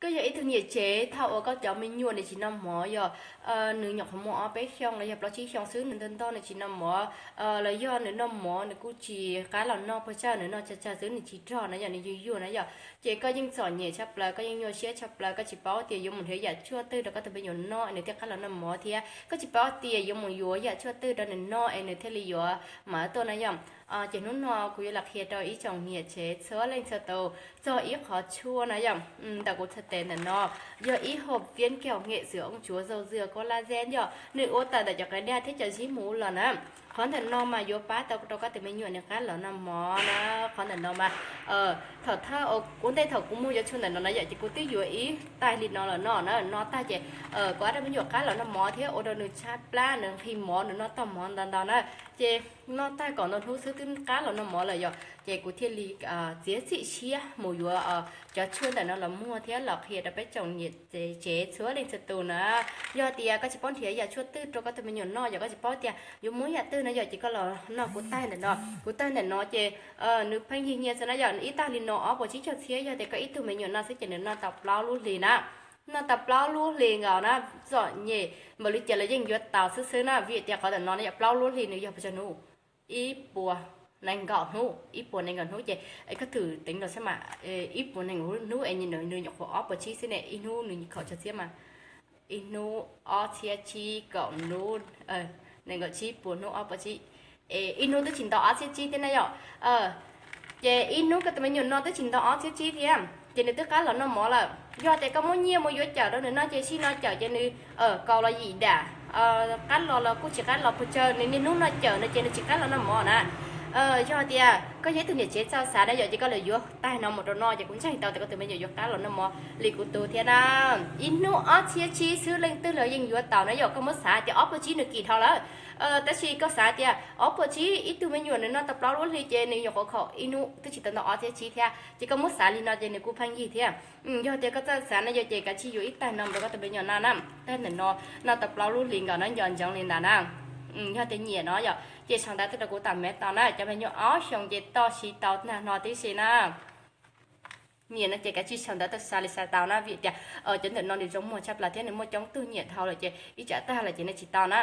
Koj yog ib tug niam tsev, thaum uas koj cov me nyuam nws tsis noj mov, yog nws nyuam qhuav muaj ob peb xyoos los yog plaub tsib xyoos xwb, nws ntog ntog nws tsis noj mov, los yog nws noj mov nws kuj tsis qab los noj, puas tsawg nws noj tsawg tsawg xwb nws tsis rog na yom, nws yuag yuag na yom, ces koj yeej txom nyem tshaj plaws, koj yeej nyuaj siab tshaj plaws, koj tsis paub tias yuav mus nrhiav yam tshuaj twg rau koj tus me nyuam noj es nws thiaj qab los noj mov thiab koj tsis paub tias yuav mus yuav yam tshuaj twg rau nws noj es nws thiaj li yuav mam tuaj na yom. Ces hnub no kuv yuav los qhia rau ib tsoom niam tsev txhua leej txhua tus txog ib qhov tshuaj na yom, ntawm kuv txhais tes ntawm no yog ib hom phiến kẹo nghệ dưỡng dưỡng dầu dừa collagen yom, nws ua tawm ntawm cov qe dag thiab cov zib mus los na. Qhov ntawm no mas yuav pab tau rau koj tus me nyuam nws qab los noj mov na. Qhov ntawm no mas thaum thawj ua ntej thaum kuv muag cov tshuaj ntawm no na yom, ces kuv twb yuav ib tais li no lawm no na, noj tag ces kuv rau me nyuam qab los noj mov thiab ua rau nws tshaib plab, nws nqhis mov, nws noj tag mov ntau ntau na. Ces noj tag kaum ntau hnub xwb twb qab los noj mov lawm yom, ces kuv thiaj li txiav txim siab mus yuav cov tshuaj ntawm no los muag thiab los qhia rau peb tsoom niam tsev txhua leej txhua tus na. Yog tias koj tsis paub nrhiav yam tshuaj twg rau koj tus me nyuam noj, yog koj tsis paub tias yuav muab yam twg no yom, ces koj los noj kuv taig ntawm no. Kuv taig ntawm no ces nws pheej yig nyiaj xwb na yom, ib tais li no ob puas tsib caug txhiab, yog tias koj ib tug me nyuam noj xwb ces nws noj tau plaub lub hlis na. Noj tau plaub lub hlis nkaus na, txom nyem npaum li cas los yeej yuav tau xwb xwb na, vim tias qhov ntawm no yog plaub lub hlis nws yog puas tsawg hnub? Ib puas nees nkaum hnub, ib puas nees nkaum hnub ces koj thwm teev los saib mas, ib puas nees nkaum hnub es nws nyuam qhuav ob puas tsib xwb ne, ib hnub nws khaum tsawg txhiab mas, ib hnub ob txhiab tsib kaum hnub, nees nkaum tsib puas hnub ob puas tsib, es ib hnub twb tsis nto ob txhiab tsib thiab na yom. Ces ib hnub koj tus me nyuam no twb tsis nto ob txhiab tsib thiab ces nws twb qab los noj mov lawm. Yog tias koj muab nyiaj mus yuav cawm rau nws noj ces sij no cawm ces nws kaus los yim dam, qab los los kuj tsis qab los puas tsawg, nws niaj hnub noj cawm no ces nws tsis qab los noj mov na. Yog tias koj yog ib tug niam tsev txawj xav na yom, ces koj los yuav taig no mus rau noj ces kuv ntseeg tau tias koj tus me nyuam yuav qab los noj mov li kuv tus thiab na. Ib hnub ob txhiab tsib xwb leej twg los yeej yuav tau na yom, koj muab xav tias ob puas tsib nws kim dhau lawm. Tab sis koj xav tias ob puas tsib ib tug me nyuam nws noj tau plaub lub hlis ces nws nyuam qhuav khaum ib hnub twb tsis tau nto ob txhiab tsib thiab, ces koj muab xav li no ces nws kuj pheej yig thiab. Yog tias koj txawj xav na yom, ces kav tsij yuav ib taig no mus rau koj tus me nyuam noj na. Taig ntawm no noj tau plaub lub hlis nkaus na, nco ntsoov li ntawd na. Yog tias nyiam no yom, ces sau ntawv tuaj rau kuv tam mev tau na, cov me nyuam ob xyoos ces toj siv tau tag no tib si na. Nyiam no ces kav tsij sau ntawv tuaj xa li xa tau na, vim tias cov ntawm no nws zoo muag tshaj plaws thiab nws muaj coob tug nyiam dhau lawm ces ib tsam tag lawm ces nws tsis tau na.